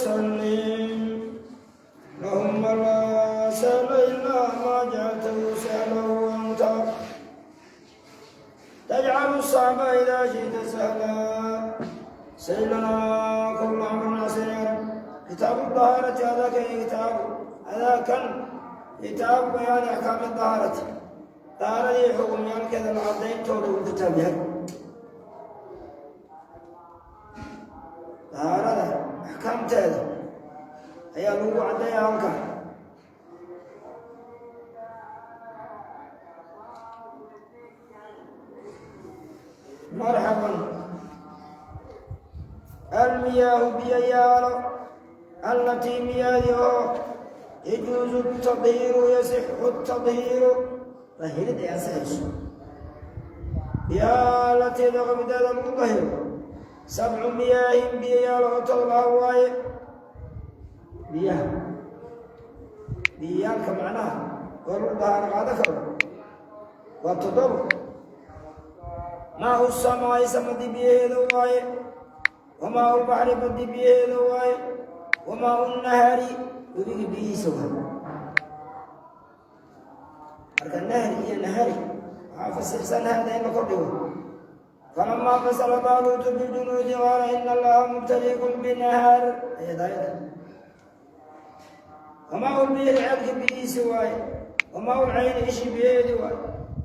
وسلم. اللهم لا سهل إلا ما جعلته سهلا وأنت تجعل الصعب إذا شئت سهلا. سهل لنا كل أمر عسير يا رب. كتاب الطهارة هذا كتاب، هذا كان كتاب بيان أحكام الطهارة. طهارة حكم يعني كذا العضين تولوا الكتاب يعني طهارة أحكام تهذا هي لو عدي عنك. مرحبا. المياه بيال التي مياه يجوز التطهير يصح التطهير طهير يصح يا التي ذغبت المطهر 7 مياه بيال وتوضع مياه مياه كمعناها ورضها رغادك وتضر ما هو السماء سمد بيه ذواي وما هو البحر بد بيه ذواي وما هو النهر وبيه بيه سوا. أرك النهر هي نهر عفسر هذا إن كله. فلما فصل طالوت بالجنود قال إن الله مبتليكم بنهر هي دايرة. وما هو البئر عرق بيه سواي وما هو العين إيش بيه ذواي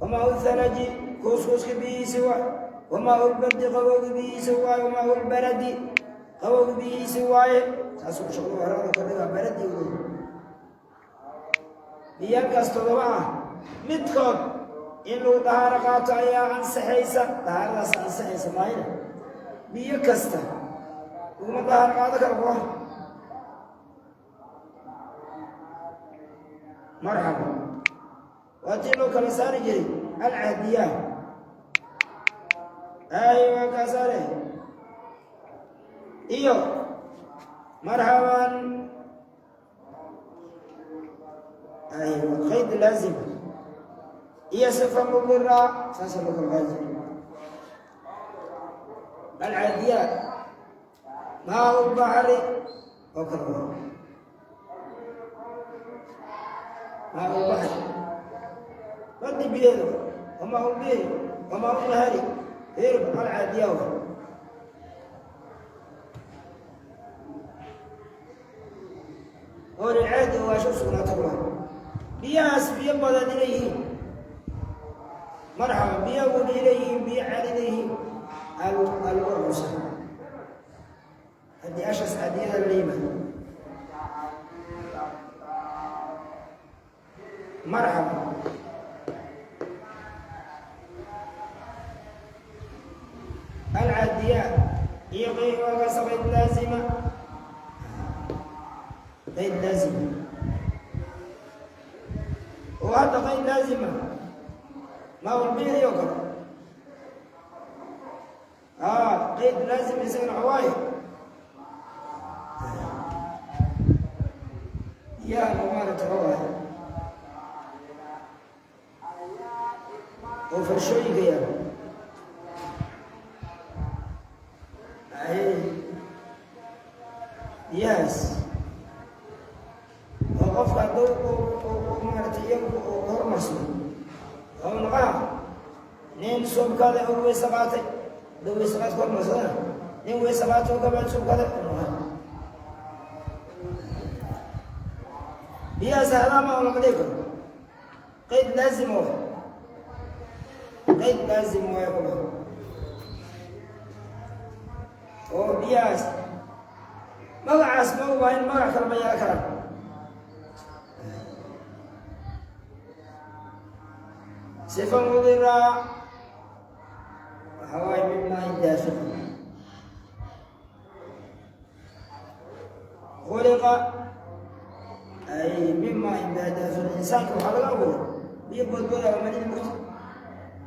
وما هو الثلج كوسكوس بيه سواي وما هو البرد قوق بيه سواي وما هو البرد قوق بيه سواي. ساسو شغل هذا كله برد يقول بيانكاس تضبعه متكون إنه طهارة قاطع يا عن سحيسة طهارة عن سحيسة ما هنا بيكسته وما طهارة قاطع كربوه. مرحبا. وأتيلو كالساري جري العهدية أيوة كساري إيو مرحبا. أيوة قيد لازم هي صفة مضرة سأسألك الغازي العاديات ماء البحر وكره ماء البحر رد بيده وماء البئر وماء النهر غير العاديات. هو العهد هو شو سنة الله بياس بيبض إليه مرحبا بيقول إليهم بيعال إليهم الأرسة هذه أشخاص هذه الليمة. مرحبا. العاديات يقي وقصب اللازمة غير لازمة وهذا غير لازمة ما هو البير يقرأ قيد لازم يصير عوايد يا مبارك عوايد وفرشوي قيام اي ياس وقف الضوء ومارتي وهرمسو ونقع نين سوب كذا أو ويسقاطي لو ويسقاط كل مثلا نين ويسقاط وكمان سوب كذا يا سلام ما هو مديك قيد لازم هو قيد لازم هو يقول أو بياس ما عاس ما هو وين ما كلام يا كلام صفة مضرة هواي مما يدافع خلق أي مما يدافع الإنسان كحلقة أول بيبغى بولا ومن الموت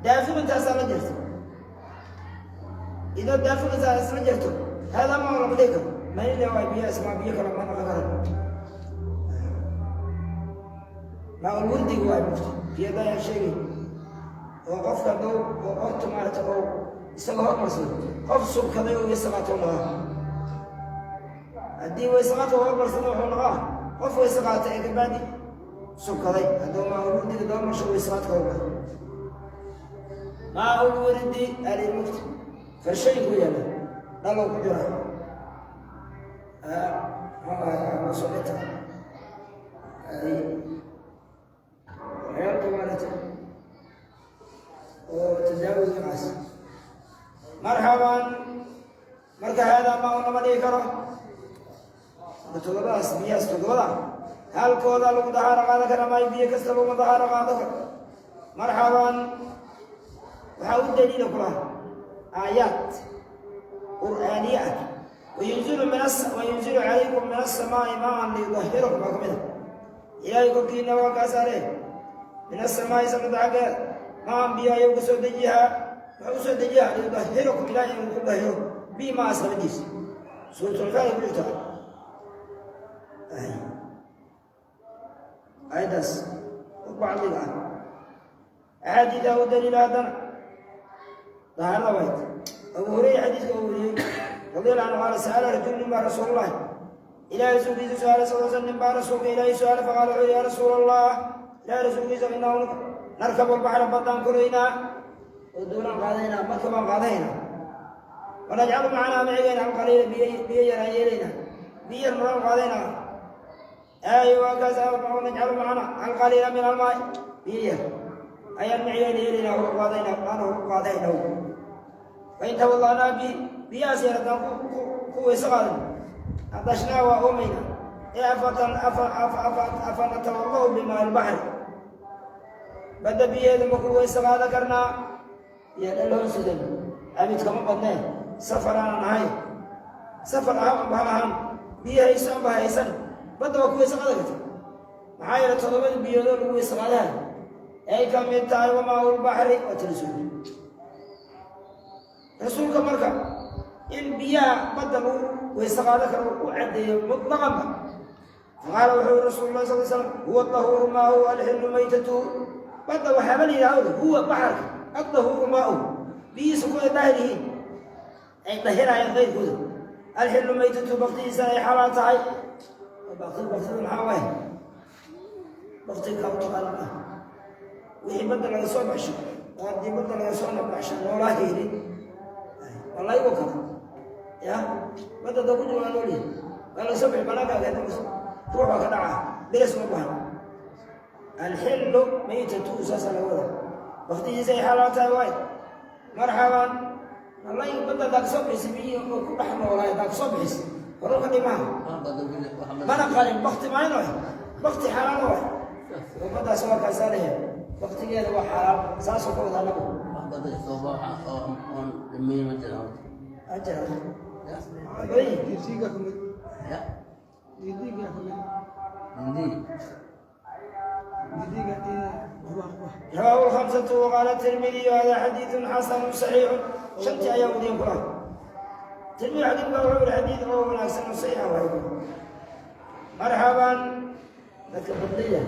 دافع أنت أصلا جرت إذا دافع أنت أصلا جرت هذا ما هو مديك ما اللي هو بيا اسمع بيا كلام ما نقدر ما هو الوردي هو الموت في هذا الشيء وقف كذا وقفت مالته استغفر مسجد قف سب كذا ويسقط الله Haddii waysaqaadka hormarsada wuxuu noqaa qof wayse qaata ee kabacdi subkaday. Hadduu maaulwardiga doomarsho waysaqaadka hormar maaulwardi alilmugti farshooyin ku yaala dhalow ku jira socota waxyaalka maarata oo tadaawud macaas. Marxaban. Marka haadaa maa lama dhihi karo. Todobadaas biyahaas todobada halkooda lagu dahaaro qaadan kara maayo, biyo kasta laguma dahaaro qaadan karo. Marxaban. Waxaa u daliila kulaha aayaad qur'aaniye ah. Wayunzilu calaykum min asamaa'i maan liyudahirakum baa ka mid a. Ilaahay korkiina waa kaa saaree min asamaa'i samada xaggeeda maan biyo ayuu ka soo dejiyaa. Wuxuu u soo dejiyaa liyudahirakum, ilahay inuu ku dahiro bi maa sabadiisa. Suuratulfaada ku jirta aayaddaas oo bacdiga ah. Axaadiidaa u daliila haddana dahaarada wayd. Abu Hureyra xadiiska uu wariyey radi allahu anhu qaala sa'ala rajulu nin baa rasuulullahi ilahay rasuulkiisa su-aala sal sl nin baa rasuulka ilaahay su-aala faqaala wuxuu yaa rasuul allah, ilahay rasuulkiisa, inaa narkabu albaxra baddaan kulaynaa oo doonaan qaadaynaa, markabaan qaadaynaa, wanajcalu macanaa micigayna alqaliila biyo yaraan yeelaynaa, biyo yar maraan qaadaynaa ay waa kaas. Najcalu macana alqaliila min almaai, biyo yar ayaan micigayna yeelaynaa, hor qaadaynaa aan hor qaadayna. Fain tawada'naa bi biyahaas yar haddaan ku weyso qaadan cadashnaa, waa oomayna ee afanatawada'u bimaa ilbaxri, badda biyaheeda ma ku weyso qaadan karnaa? Iyo dhaloon sidan abid kama badnee safar aanan ahayn, safar ah amba ha ahaan, biyo hayso amba haysan, badda waa ku weyso qaadan karta. Maxaa yeele toddobada biyoodoo lagu weyso qaadaha ay ka mid tahay wamaaulbaxri waa tilisuul rasuulka. Marka in biyaha badda lagu weyse qaadan karo u caddeeyo mutlaqanba. Faqaala wuxuu yiri rasuulu lah sal slam huwa dahuuru maahu alxillu maytatuhu. Badda waxaaba la yidhahdo huwa baxarka addahuuru maahu, biyihiisa kuway daahir yihiin ay dahiraayaan kayrkooda, alxillu maytatuhu, baktigiisana ay xalaal tahay. Baktida maxaa waaye? Baktiga kaa u taqaana ah wixii badda laga soo baxsho oo haddii badda laga soo baxsho noolaa heelin wallahi kale ya badda da ku jiro waa noolyahay, waa laga soo bixi banaanka ruux baa ka dhaca bilis ma bahan. Alxillu maytatuhu saasa laga wada, baktigiisa ay xalaal tahay waay. Marxaban. Wallahi badda haddaa kasoo bixisay biyihii oo ku dhex noolaay haddaa kasoo bixisay horu ka dhimaha mana qalin bakti maayno, bakti xalaal waay oo baddaas waa kaasaa lehe baktigeeda waa xalaal, saasoo ka wada anagu. Ajar Didiga kamid. Didiga kamid. Didiga iyo wax. رواه الخمسة وقال الترمذي هذا حديث حسن صحيح. شنتي أيام ودين كلها ترمذي حديث قال الحديث هو من أحسن صحيح. مرحبا. Dadka badliya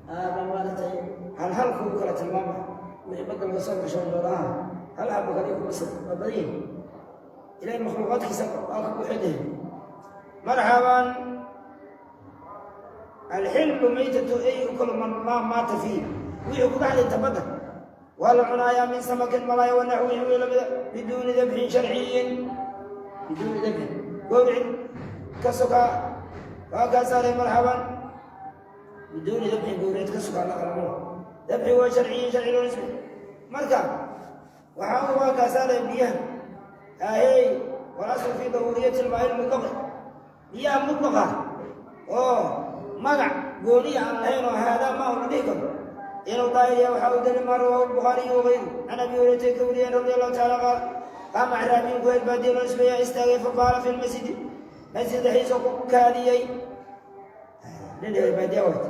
aaba maaragtay hal hal kuu kala tilmaama wixii badda laga soo gasho noolaha hal haba kale kuma sir waa badan yihin. Ilahay makhluuqaadkiisa waa ka buuxin. Marxaban. Alxillu maytatu ay kulu man maa maata fiih, wixii ku dhex dhinta badda waa la cunaayaa min samakin malaya wanaxwihi wixii lamida biduuni dabxin sharciyin, biduuni dabxin gowricin ka sokaa waa kaa saaray. Marxaban. Biduuni dabxin gowricid ka sokaa la qalamo dabxi waa sharciyin, sharci loo nisbay. Marka waxaa waa kaa saaray biyaha ahey walaslu fii daruuriyati lmaai lmutlaqi, biyaha mutlaqa oo magac gooniya aan lahayn oo haadaa maa la dhihi karo inuu daahir yahay. Waxaa u daliil maa rawaahu albukhaariyu wagayru can Abi Hurayrata ka wariyeen radi allahu taala qaal qaama acraabiyun ku baadiya loo nisbeeyaa istaagay fabaala fi lmasjidi, masjid dhexdiisa ku kaadiyey nin reer baadiya wayt.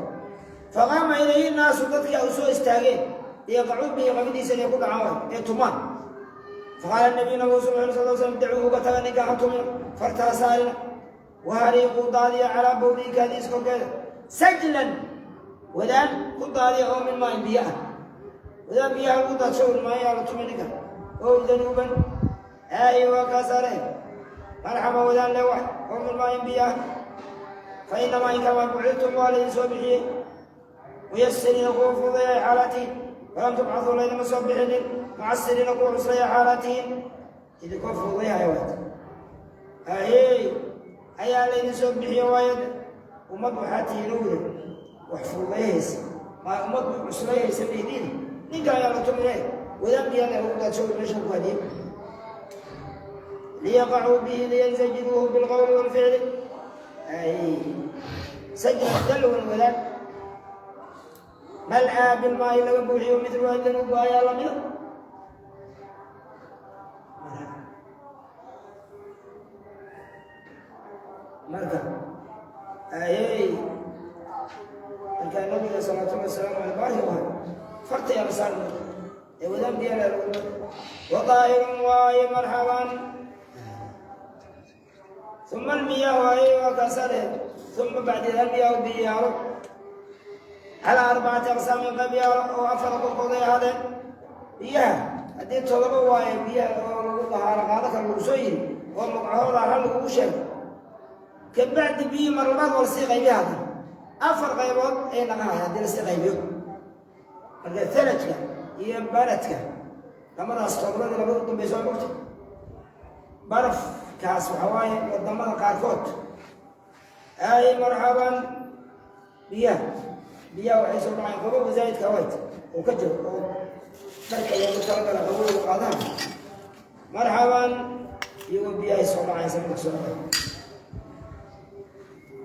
Faqaama ilayhi naasu, dadkii u soo istaageen liyaqacuu bihi, qabidiisa inay ku dhacaan way ee tumaan. Faqaala nabiyu, nabigu sal sl slam dacuuhu, ka taga ninka ha tumina, fartaa saarina, wahariiquu, daadiya calaa bawlihi, kaadiis korkeeda sajlan, wadaan ku daadiya oo min maain biyo ah, wadaan biyaha lagu daadsho maayaa la tumi ninka oo danuuban ay waa kaa saareen. Marxaba wadaan le wax oo min maain biyaah. Fa inamaa in kamaa bucithtum waa laydin soo bixiyey muyasiriina kuwa fududeeya xaalaatihin, walam tubcaduu laydima soo bixinin mucasiriina kuwa cusleeya xaalaatihin. Idinkoo fududayhaya waad ahey ayaa laydin soo bixiye. Waayada ummad waxaa tihiin owda wax fududayhaysa, maa ummad cuslayhaysa maydiin. Ninka ayaa la tumine wadaan biyaana lagu daadsho meesha ku hadiye liyaqacuu bihi liyanzajiruuhu bilqowli walficli ay sajra dalwan wadaan mal'aa bilmaa'i laga buuxiyo midlu aydan ugu ayaa lamida. Marka ayey markaa nabiga salawaatullahi wasalaamu caleyh baarki wahay farta yaa la saar ee wadaan biyaa la wadaahirun waaye. Marxaban. Uma almiyaahu ayay waa kaasaa leh. Uma bacdeed almiyaahu biyaalo calaa arbacati aqsaamin qayb yaalo oo afar korkooday ahaadeen. Biyaha haddii todoba waaye biyaha oo lagu dahaaro qaado kale lagu soo yiri oo magacahooda hal lagugu sheego, kabacdi biyi mar labaad waa lasii qaybiya. Hadda afar qaybood ay naqahay haddii lasii qaybiyo. Marka thalajka iyo baradka labadaas todobadii labada u dambaysa waa mogta. Barafkaas waxaa waaye wadamada qaarkood ay. Marxaban. Biyaha waxay soo dhaceen qabowga zaa'idka wayt oo ka jiro oo dharka loogu talagala qabowga qaadaha. Marxaban. Iyagoo biyahay soo dhacaysa marka soo dhacay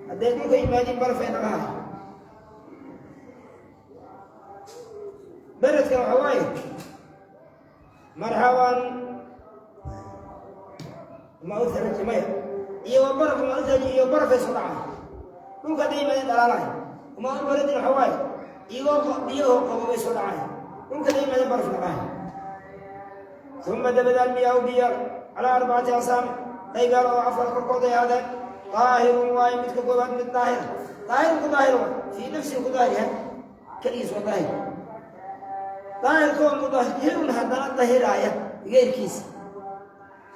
hadday dhulka yimaadiin barafay naqahay. Beredkan waxaa waaye. Marxaban. Ma u thalaji maya iyo baraf ma u thalaji iyo barafay soo dhacay dhulka hadday yimaadiin dhalaalay. Ma u baradin waxaa waaye iyagoo biyahoo qabobay soo dhacay dhulka hadday yimaadiin baraf naqahay. Uma dabadaal miyaahu biyaal calaa arbacati aqsaami qaybaal oo afar korkooday ahaadeen. Daahirun waaye midka koobaad mid daahir, daahirun ku daahir waay fii nafsihi ku daahir yahay, keligiis waa daahir. Daahirkoo mudahirun haddana dahiraaya geyrkiisa.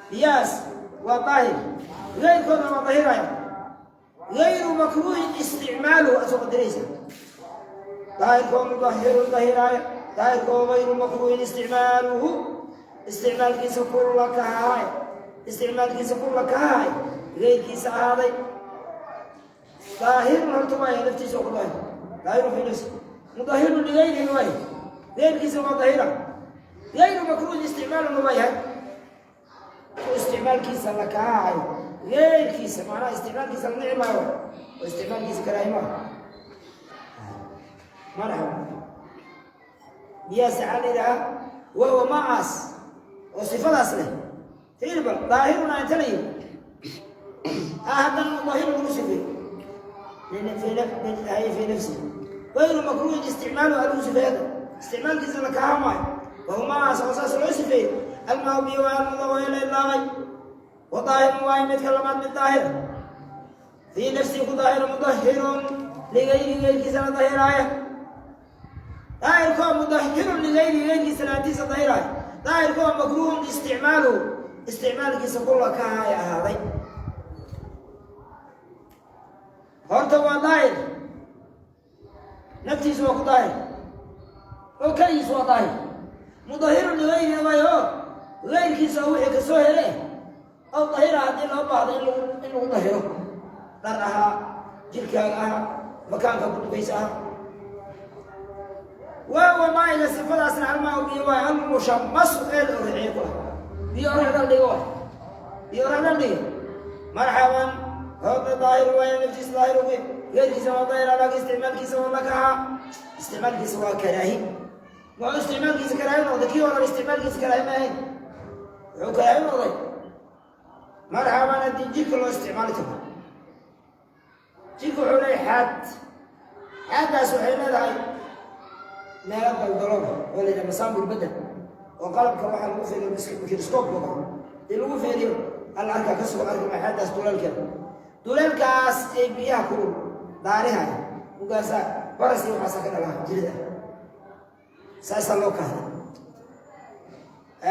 Biyahaas waa daahir, geyrkoodna waa dahiraya. Gayru makruuhin isticmaaluhu asoo qadaraysa. Daahirkoo mudahirun dahiraaya, daahirkoo gayru makruuhin isticmaaluhu isticmaalkiisa kulla kahahay, isticmaalkiisa kulla kahahay geyrkiisa ahaaday. Daahirun horta waaya naftiisa oo ku daahir, daahirun fii nafsi, mudahirun ligayrihi waaya geyrkiisa waa dahira. Gayru makruuhin isticmaaluna waa yahay ku isticmaalkiisa la kahahayo geyrkiisa, macnaha isticmaalkiisa la nici maayo oo isticmaalkiisa karaahi maaha. Marxaba. Biyahaas waxaa la yidhahaa wahuwa macaas oo sifadaas leh. Fiir bal daahiruna inta la yidhi haddana mudahirun lagu sifeey fii nafsihi gayru makruuhin isticmaaluhu lagu sifeeyada isticmaalkiisa la kaha maayo. Wahuwa macaas oo saas loo sifeeyey almaa biyo waa almudawa la ilaaqay. Wa daahirun waaye midka labaad mid daahir fii nafsihi ku daahir, mudahirun ligayri geyrkiisana dahiraaya. Daahirkoo mudahirun ligayri geyrkiisa laantiisa dahiraaya. Daahirkoo makruuhun isticmaaluhu isticmaalkiisa kulla kahaaya ahaaday. Horta waa daahir, naftiisu waa ku daahir oo keligiisu waa daahir. Mudahirun ligayrina waayo oo gayrkiisa oo wixii kasoo hele aw dahira haddii loo baahdo in lagu dahiro dhar ahaa, jirkaaga ahaa, makaanka kudugaysa ahaa. Waawa maayiga sifadaasna almaa biyo waay almushamasu ee la orixiyey ku ah biyo oraxda la dhigo waay biyo oraxda la dhigo. Marxaban. Horta daahir waaya naftiisa daahir ugu geyrkiisa waa daahira, laakiin isticmaalkiisa waa la kahaa, isticmaalkiisa waa karaahi. Wuxuu isticmaalkiisa karaahi noqday kii hore isticmaalkiisa karaahi ma ahayn, wuxuu karaahi noqday marxaban haddii jirka loo isticmaali karo. Jirka wuxuu leeyahay xaad, xaaddaas waxay leedahay meelo daldalool oo la yidhaha masaambur bedel oo qalabka waxaa lagu fiiriyo mikroskoobka dii lagu fiiriyo alla arkaa ka soo arki maa xaaddaas duleelkeeda, duleelkaas ay biyaha ku daarihaya ugaasaa baras iyo waxaasaa ka dhalaa jirida, saasaa loo kahda.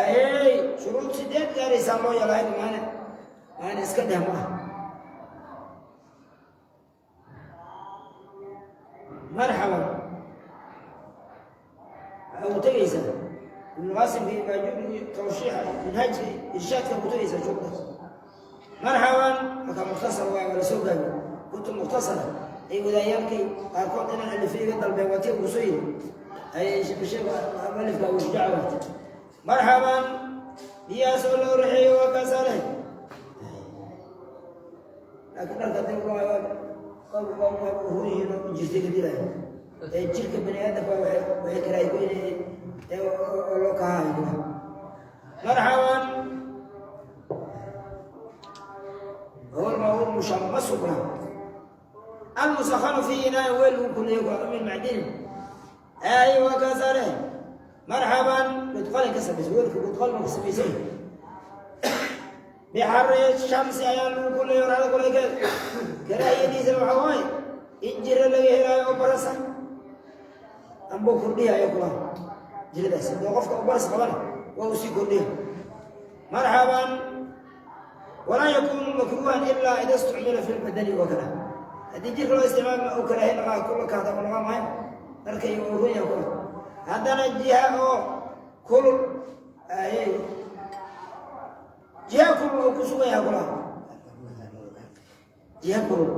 Ahey shuruud sideed gaaraysaa loo yeelay maana. أنا إسكتها معه مرحبا أو تجيسة ابن قاسم في باجور توشيح منهج إرشاد كمتجيسة شوف مرحبا وكان مختصر ولا سوق كنت مختصرة أي ولايامك أكون أنا اللي فيه قدر بيوتي وصير أي شيء مؤلف له دعوة مرحبا يا سول رحي وكسره لكن الكثير هو جرتي كبيرة جرك بني آدم وحكرا يقول مرحبا هو الموضوع مشمس المسخن في إناء ويل كل يقع من معدن أيوة كسره مرحبا بتقال كسبس ويلك بتقال مكسبسين بحر الشمس أيام كل يوم على كل كذا كراهية دي سبع إنجيل اللي هي وبرسة أم بكرديها يقولها جلدس وقفك وبرس قبل وأوصي كرديها مرحبا ولا يكون مكروها إلا إذا استعمل في البدن وكذا هذه جيل لو استعمال أو كراهية ما كل كذا ولا ما ترك يقولون يقول هذا الجهة أو كل أي جهة كل أو كسوة يقولها جهة كل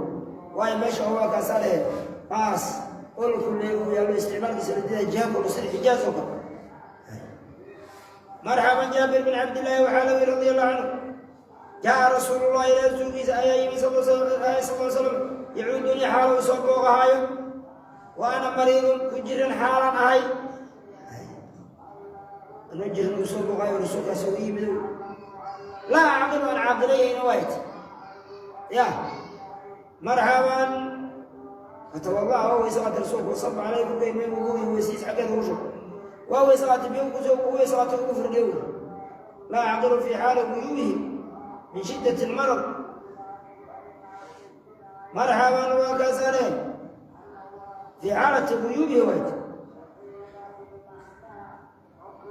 واي مش هو كسره باس كل كل يقول استعمال كسر جهة كل سر حجاز وكذا مرحبا جابر بن عبد الله وحالوي رضي الله عنه جاء رسول الله إلى زوجي آية صلى الله عليه وسلم يعودني حاله وصبوغ وأنا مريض كجر حالا هاي نجر وصبوغ ورسولك سوي منه لا أعقل أن عقلي نويت يا مرحبا فتوضأ وهو يسقط رسولك وصب عليكم بين وجوهه ويسيس حقه وجهه وهو يسقط بيوم وهو يسقط كفر اليوم لا أعقل في حال غيوبه من شدة المرض مرحبا وكسره في حالة غيوبه وقت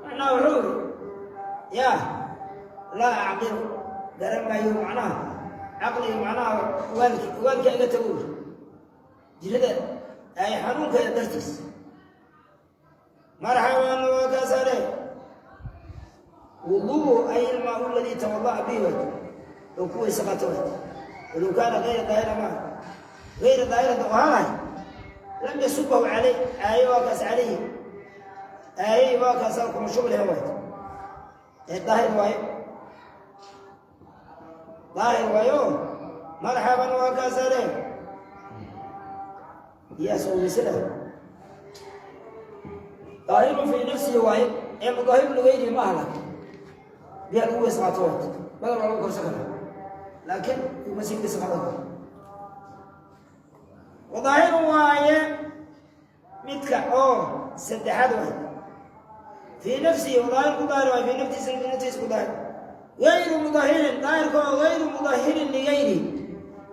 معناه وحوري يا لا أعقل قرن ما يوم معناه عقلي معناه والك إلى تقول جلد أي حنون كذا درتس مرحبا وكسره وضوء أي الماء الذي توضأ به لو كوي سقط ولو كان غير ظاهر ما غير ظاهر ظهره لم يصبه عليه أي وكس عليه أي وكس لكم شغل هوايت الظاهر واي ظاهر وايو مرحبا وكسره يا سلام ظاهر في نفسه واي أم ظاهر لغيره ما هلك بيان هو سقطوت بدل ما لو سقط لكن يمسك سقطه وظاهر واي مثل أو سدحات واحد في نفسه وظاهر مظاهر في نفسه في نفسه مظاهر غير مظاهر ظاهر غير مظاهر لغيره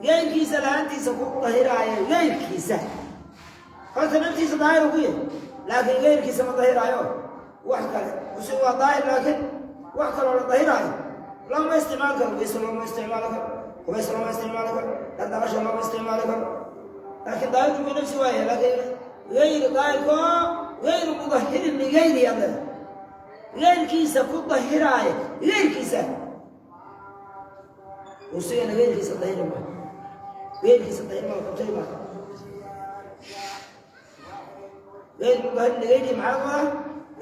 غير كيسة لأنتي سكون ظاهر غير كيسة هذا نفسه ظاهر وقوي لكن غير كيسة مظاهر أيوه وحكى وسوى ظاهر لكن وحكى ولا ظاهر أيوه لما استعمالك ويس لما استعمالك ويس لما استعمالك لا تغش لما استعمالك لكن ظاهر في نفسه وايه لكن غير ظاهر غير مظاهر لغيره هذا غير كيسة كل ظاهر غير كيسة وسينا غير كيسة ظاهر ما غير كيسة ظاهر ما كنت ما غير مظاهر لغيره معه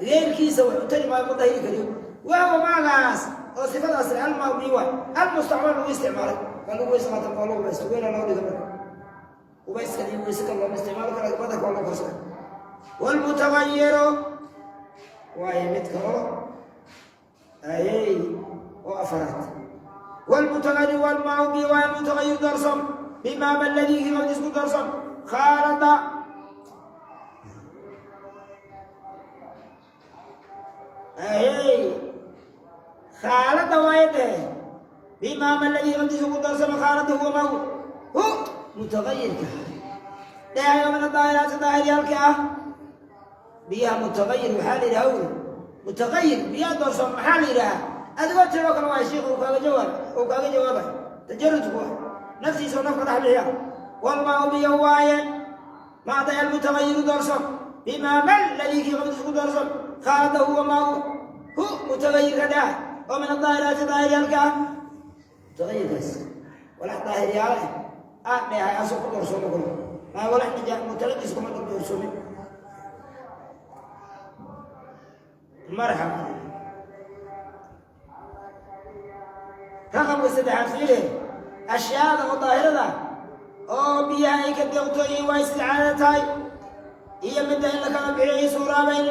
غير كيسة وحتى ما مظاهر كريم وهو مع ناس وصفة أصل الماء المستعمل واستعماله قالوا ويسقط قالوا بس وين أنا أقول لك وبس كذي ويسقط الله استعماله كذا بدك والله كذا والمتغير وعيمت كذا أي وأفراد والمتغير والماء والمتغير درسم بما الذي هو جسم درسم خالط أي خالد وايده بما الذي يمسك درسم خالد هو ما هو متغير كه ده من الظاهرات ظاهر يالك بيها متغير وحال الهول متغير بيها درسم حال لها أدوات لو كانوا شيخ وكذا جواب وكذا جواب Tajarudku waa naftiisa oo nafka dhex bixiya. Walmaa biyo waaye maada almutagayiru doorson bimaa mal ladii kii qabdiis ku doorson khaalada huwa maagu hu mutagayirka dheh oo min adaahiraati daahiryaalka ah. Mutagayirkaas walax daahiryaala ah aad dheehay asoo ku doorsooma kula maa walax mutalajis kuma doorsoomin. Marxaba. Raqamka saddexaad fiire, ashyaada oo daahirada oo biyaha ay ka deeqtooyihiin waa sida caadada tahay iyo midda in la kala bixiyo ay suuraabayn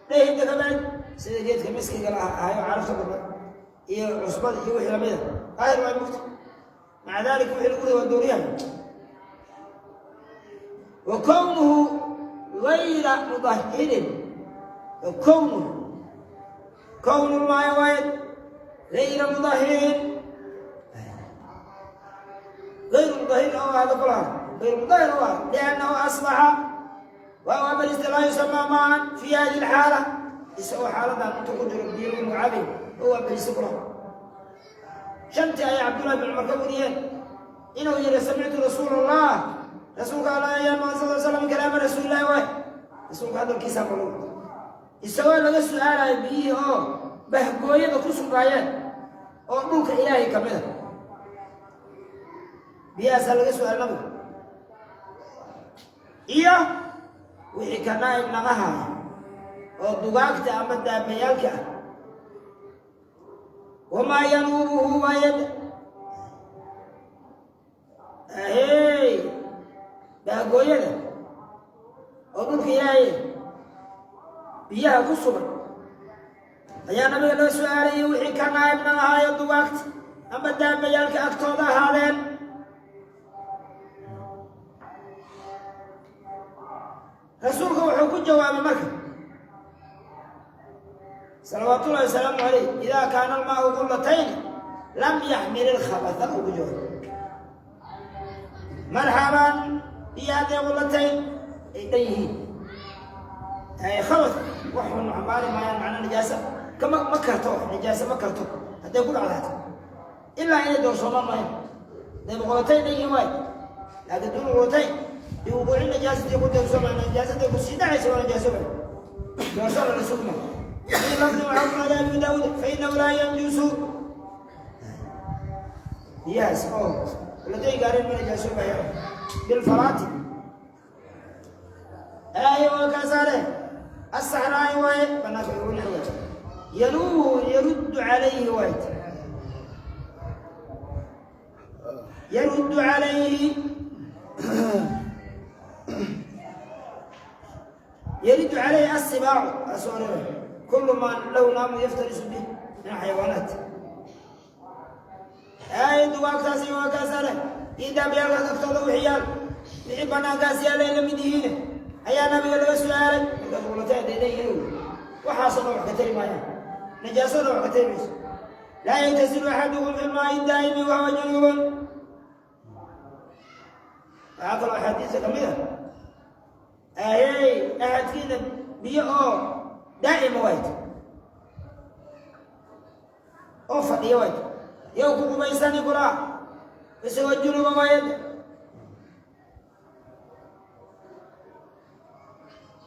dhehidda ka bacd, sida geedka miskiga la ahayo carafta badan iyo cusbada iyo wixii lamida daahir waa mugta, maca dalika wixii lagu rido waa dooriyaha. Wa kownuhu gayra mudahirin, wa kownuhu kownu lmaaya waayad gayra mudahirin, gayru mudahirin oo ahda kulaha gayru mudahir oo ah liannahu asbaxa waa barista laa yusamaa maan fi hadihi alxaala, isagoo xaaladan intuu ku jiro biyo lagu magacaabay oo waa barista kulaha. Shantii ayay Cabdullahi bin Cumar ka wariyeen inuu yihi samictu rasuula Allah, rasuulka Allah ayaa maqan sal slam, kalaama rasuulillahi waay, rasuulka hadalkiisaa malu, isagoo laga su-aalayo biyihii oo bahgooyada ku sugnaayeen oo dhulka ilaahay ka mid a, biyahaasaa laga su-aal nabigu iyo wixii ka naa'ib naqahaaya oo dugaagta ama daabayaalka ah. Wamaa yanuubuhu waayad ahey bahgooyada oo dhulka ilaahay biyaha ku sugan ayaa nabiga loo su-aalayay wixii ka naa'ib naqahaayo dugaagta ama daabayaalka agtooda ahaadeen. Rasuulka wuxuu ku jawaabay marka salawaatullahi wasalaamu calayh idaa kaana almaau qullatayn lam yaxmil ilkhabata uu ku jawaabay. Marxaban, iyo hadday qullatayn ay dhan yihiin ay khabat waxun xambaari maayaan, macnaa nijaasa kama ma karto, nijaasa ma karto hadday ku dhacdaato ilaa inay doorsoomaan maayo hadday boqolatayn dhan yihiin waay, laakiin duun qullatayn biwuquuci nijaasati ku doorsoomaa, nijaasaday ku sii dhacaysa waa nijaasoobay doorsoona la sugma. Fii lafdin waxaa ku naaday Abu Daawuud fa laa yanjusu biyahaas oo qullatayn gaareen ma nijaasoobaya bilfalaati ay waa kaasaare asaxraa'i waaye banaanka ugu waay yanuuhu yaruddu calayhi waay yaruddu calayhi yaridu calayhi asibaacu asoo reebay kullu maa lahu naamu yaftarisu bih min alxayawaanaat ay dugaagtaasi waa kaasaare iyo daabyaalkaas agtooda wixii yaal wixii banaankaas yaalay la mid yihiine ayaa nabiga laga su-aalay. Markaas qulatay hadday leeyihiin waxaasoo dhan wax ka tari maayaan, najaasada wax ka tari mayso. Laa yagtasilu axadukum fi lmaa'i daa'imi wahuwa junuubun. Waxaa kaloo axaadiista ka mid ah ahey axadkiina biyo oo daa'ima wayt oo fadhiya wayt yow ku qubaysani kuraa isagoo junuba waayad.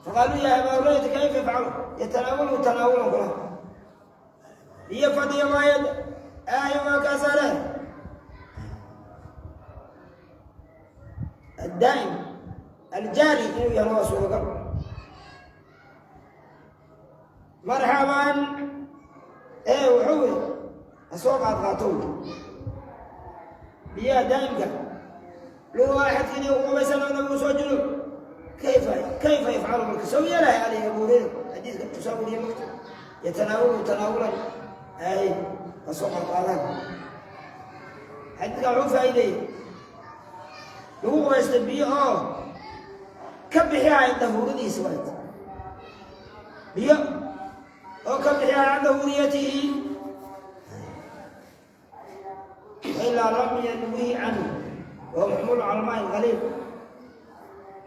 Faqaaluu yaa abaa hurayrata kayfa yafcalu yatanaawalu tanaawulan kula biyo fadhiya waayad aaya waa kaasaare addaa'im aljaari inuu yahno waa suuragal. Marxaban, ee wuxuu yiri ha soo qaad qaato biyaha daa'imka lagu axadkiina ku qubaysano nabigu soo junub kayfa yafcalu marka sow yeelahay alay Abu Hurayra xadiidka tusaa weriye marka yatanaawalu tanaawulan ay ha soo qaad qaadaan. Xadiidka wuxuu faa'iideeyey lagu qubaysto biyo oo ka bixihaya dahuuradiisa waayt biyo oo ka bixihaya can dahuuriyatihi ilaa lam yanwihi canhu wahuwa maxmuulu cala almaai alqaliil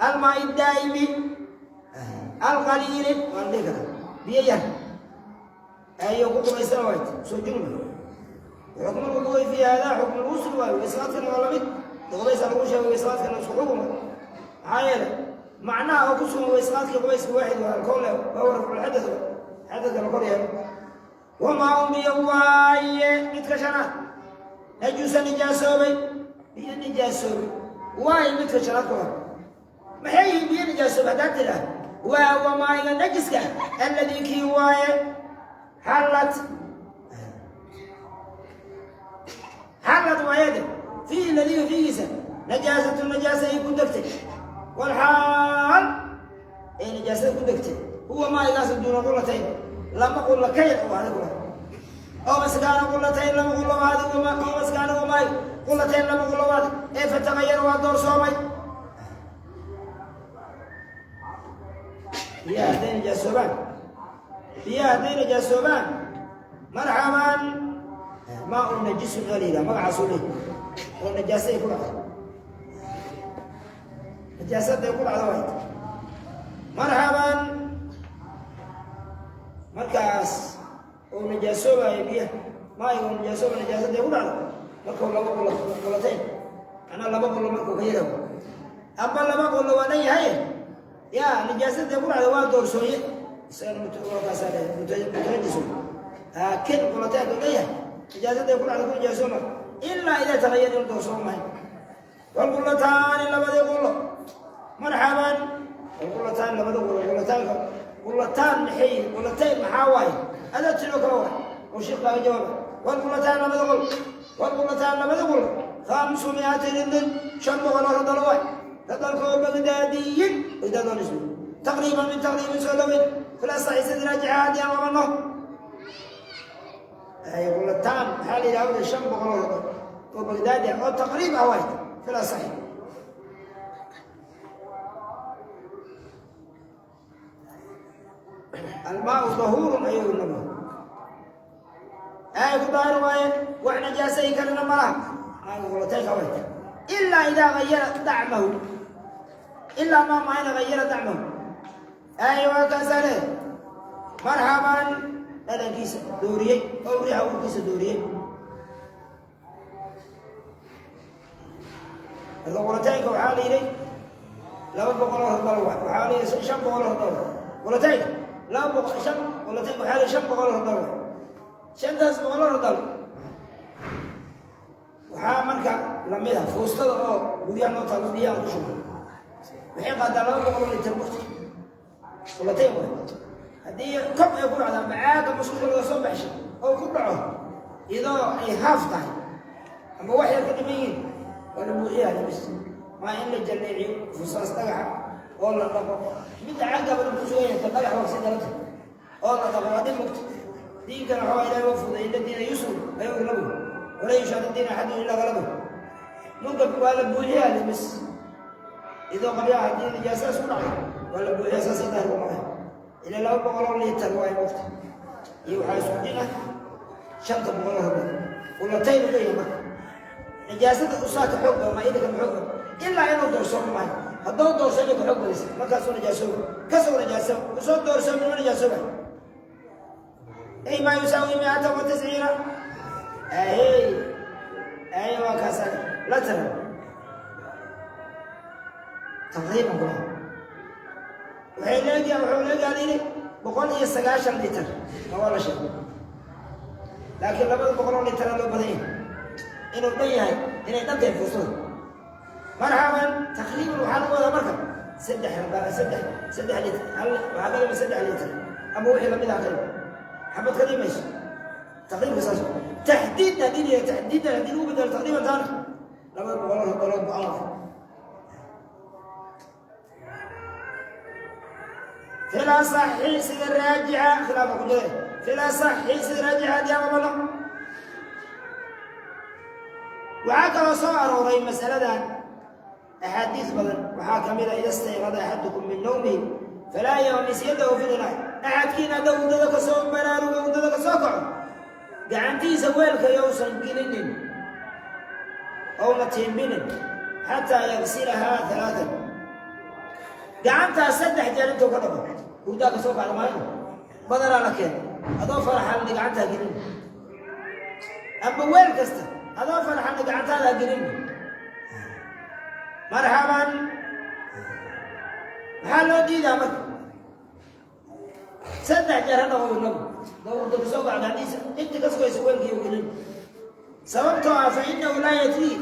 almaai daa'imi alqaliili waan dhihi karaa biyo yar ayuu ku qubaysana waayt soo junuba وحكم الوضوء في هذا حكم الغسل وإسقاط ولا قبيس الغشة وإسقاط حكمه عائلة معناه أقسم وإسقاط قبيس واحد والكل وهو رفع الحدث حدث القرية وما أمي واي متكشنا نجوس نجاسوبي بي نجاسوبي واي متكشنا ما هي بي نجاسوبي هذا وهو ما نجسك الذي كي واي حلت حلت ويده فيه الذي فيه نجاسة النجاسة يكون دكتك والحال اي نجاسة يكون دكتك هو ما يقاس دون قلتين لما قل لك كيف وهذا كله أو بس كان قلتين لما قل هذا وما أو بس كان وما قلتين لما قل هذا إيه فتغير ودور صومي يا هذين جاسوبان يا هذين جاسوبان مرحبا ماء نجس قليلا ما عصولي والنجاسة يكون على نجاسة يكون على واحد مرحبا مركز ونجاسة يبيه ما يكون نجاسة ونجاسة يكون على مركز الله بقول قلتين أنا الله بقول مركز غيره أما الله بقول وأنا هي يا نجاسة يكون على واحد دور سوية سأنا متوجس لكن قلتين دولية إجازة يكون على كل جاسومة إلا إذا تغير الدوسومة والقلتان لما يقول مرحبا القلتان لما يقول قلتان قلتان حي قلتين محاواي هذا تلو كوا وشيخ قال جواب والقلتان لما يقول والقلتان لما يقول 500 رند شنبغ رضلوا رضلوا بغداديين بغداد نسبة تقريبا من تقريبا سلوين فلا صحيح راجعات يا ماما أي قلتان حالي لاود الشام بغلط وبغداد أو تقريبا واحد فلا صحيح الماء ظهور أيها النبي أي قدار وإحنا جاسي كلنا مراه أي قلتين واحد إلا إذا غير طعمه إلا ما معنا غير طعمه أيوة كذلك مرحبا هذا كيس دوري أو ريحة كيس دوري هذا قلتين وحالي لي لا بقول هذا وحالي شم بقول هذا قلتين لا بقول شم قلتين وحالي شم بقول هذا شم داس بقول هذا وحامل لما يدا فوستة أو ودي أنا تلو دي أنا شو وحين قد لا بقول لي تبوت قلتين هذه كم يقول على معاك مسؤول ولا صبح أو كله إذا هاف تايم أما واحد كدمين ولا بوحيها بس ما إلا جلعي فصاص تقع والله لا متى عقب البوزوية تقع وقت درته والله طبعا هذه مكت دين كان هو إلى وفض إلا الدين يسر أيغلبه ولا يشاء الدين أحد إلا غلبه ممكن ولا بوحيها بس إذا قبلها الدين جاساس سرعة ولا بوحيها سيده وما إلى لو بقولوا لي تروي وقت يوحى سودينا شنطة بقولوا ولا تين ليه ما نجاسة أساك حكم ما إذا كان حكم إلا إنه درسوا معي هذا درسوا لك حكم بس ما كسر نجاسة كسر نجاسة وصار درسوا من نجاسة أي ما يساوي 190 أي أيوة كسر لا ترى تقريبا كله وحيلاقي وحولاقي عليه 190 لتر ما ولا شيء لكن لما بقول لتر لو بدين إنه ضيع إنه ينتهي فصول مرحبا تقريبا وحنا ولا مركب سدح سدح سدح لتر وهذا لما سدح لتر أما وحي لما يدخل حبة كلمة ماشي تقريبا صار تحديدنا دي تحديدنا دي بدل تقريبا ثاني لما بقول بقول بقول فلا صحيح سيد الراجعة خلاف قدره فلا صحيح سيد الراجعة دي أمامنا وعاك صار ورأي مسألة أحاديث بدل وحاكم إذا استيقظ أحدكم من نومه فلا يغمس يده في الإناء أحد كينا دو دلك سوق برارو ودلك سوق قعنتي سوالك يوصل قلنين أو متيمين حتى يغسلها ثلاثا قعنتها سدح جالنتو كذبه وداك سوق على ماي بدل على كده أضاف فرح اللي قعنتها قلنين Ama weel kasta adoo faraxana gacantaada ha gelin. Marxaban, maxaa loo diidaa marka? Saddex jeer ha dhaqo nabigu dawrda kasoo gac gacantiisa inta kaskoysa weelkii u gelin, sababtoo ah fa innahu laa yadrii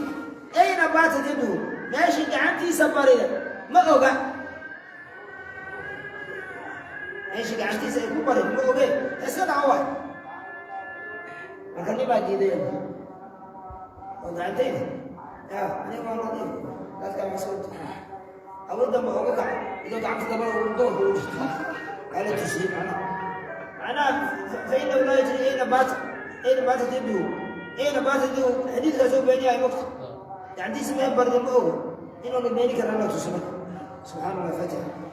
ayna baatat yaduhu, meeshii gacantiisa barida ma oga, meeshii gacantiisa ay ku barid ma oge, iska dhaco waay. Marka nin baa diiday oo gacantayda ya aniga waa nadiif, dadka masoo awood dambe oga kaco idoo gacanta dabada gobolka ugu jirto waa la tusiyey. Macnaha fa innahu laa yadri ayna baatat yaduhu, ayna baatat yaduhu. Xadiidkaasoo been yahay waqti gacantiisa meel barida ma oga, inuuna beeni karan la tusi. Marka subxaana Allah, fatiha.